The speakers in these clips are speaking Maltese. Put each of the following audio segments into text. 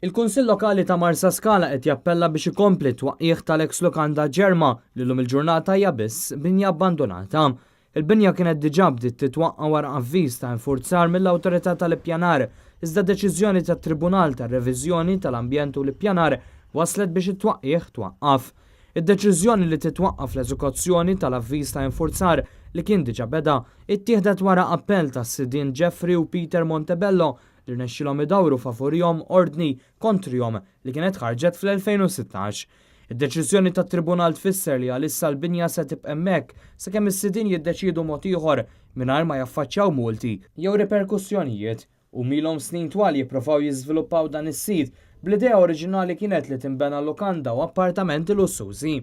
Il-Kunsill Lokali ta' Marsaskala qed jappella biex ikompli t-twaqqigħ tal-eks lukanda Ġerma li llum il-ġurnata hija biss binja abbandunata. Il-binja kienet diġà bdiet titwaqqa' wara avviż ta' infurzar mill-Awtorità tal-Ippjanar, iżda deċiżjoni tat-Tribunal tar-Reviżjoni tal-Ambjent u l-Ippjanar wasslet biex it-twaqqigħ twaqqaf. Id-deċiżjoni li titwaqqaf l-eżekuzzjoni tal-avviż ta' infurzar li kien diġà beda, ittieħdet wara appell tas-sidien Jeffrey u Peter Montebello li rnexxielhom idawru favurihom ordni kontrihom li kienet ħarġet fl-2016. Id-deċiżjoni tat-Tribunal tfisser li għalissa l-binja se tibqa' hemmhekk sakemm is-sidien jiddeċiedu mod ieħor mingħajr ma jaffaċċjaw multi jew riperkussjonijiet. Huma ilhom snin twal jipprovaw jiżviluppaw dan is-sit bl-idea oriġinali kienet li tinbena lukanda u appartamenti lussużi.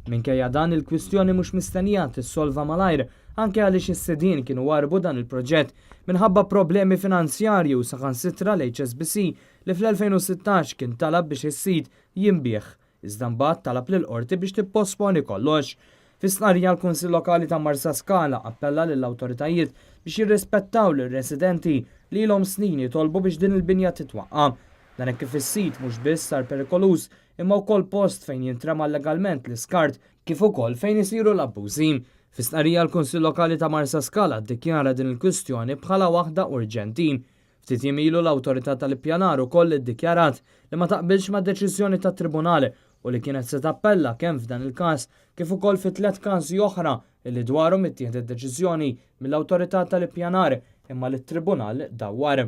Minkejja dan, il-kwistjoni mhux mistennija tissolva malajr anke għaliex is-sidien kienu warrbu dan il-proġett minħabba problemi finanzjarji u saħansitra l-HSBC li fl-2016 kien talab biex is-sit jinbiegħ, iżda mbagħad talab lill-Qorti biex tipposponi kollox. Fi stqarrija l-Kunsill Lokali ta' Marsaskala appella lill-awtoritajiet biex jirrispettaw lir-residenti li ilhom snin jitolbu biex din il-binja titwaqqa'. Dan hekk kif is-sit mhux biss sar perikoluż imma wkoll post fejn jintrema llegalment l-iskart kif ukoll fejn isiru l-abbużi. Fi stqarrija l-Kunsill Lokali ta' Marsaskala ddikjara din il-kwistjoni bħala waħda urġenti. Ftit jiem ilu l-Awtorità tal-Ippjanar ukoll iddikjarat li ma taqbilx mad-deċiżjoni tat-Tribunal u li kienet se tappella kemm f'dan il-każ kif ukoll fi tlett każi oħra illi dwarhom ittieħdet deċiżjoni mill-Awtorità tal-Ippjanar imma li t-Tribunal dawwar.